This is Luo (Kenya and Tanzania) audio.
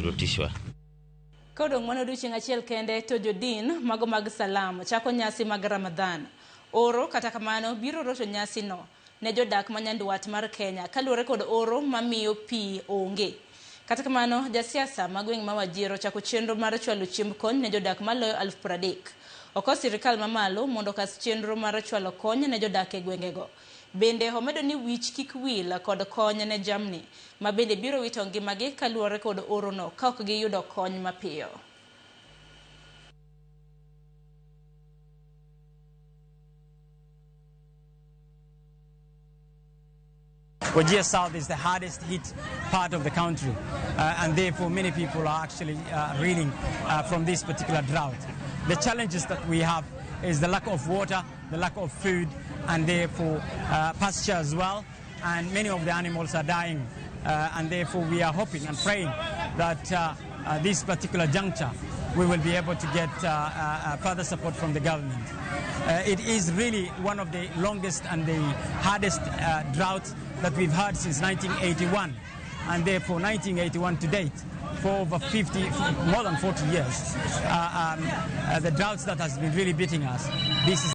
oshurutishwa. Ka odong' mana odiochieng' achiel kende to jodin mago mag Salam chako nyasi mag Ramadhan. Oro kata kamano biro rocho nyasi no ne jodak ma nyandwat mar Kenya kaluwore kod oro mamiyo pi onge. Kata kamano, jasiasa ma gweng' ma Wajir ochako chenro mar chwalo chiemb kony ne jodak maloyo 30,000. Okos sirikal mamalo mondo okas chenro mar chwalo kony ne jodak e gwengego. Bende omedo ni wich kik wil kod kony ne jamni ma bende biro wito ngimagi kaluwore kod orono ka ok giyudo kony mapiyo. Wajir South is the hardest hit part of the country, and therefore many people are actually reeling from this particular drought. The challenges that we have is the lack of water, the lack of food, and therefore pasture as well, and many of the animals are dying, and therefore we are hoping and praying that this particular juncture we will be able to get further support from the government. It is really one of the longest and the hardest droughts that we've had since 1981, and therefore 1981 to date, for over 50, more than 40 years, the droughts that has been really beating us. This is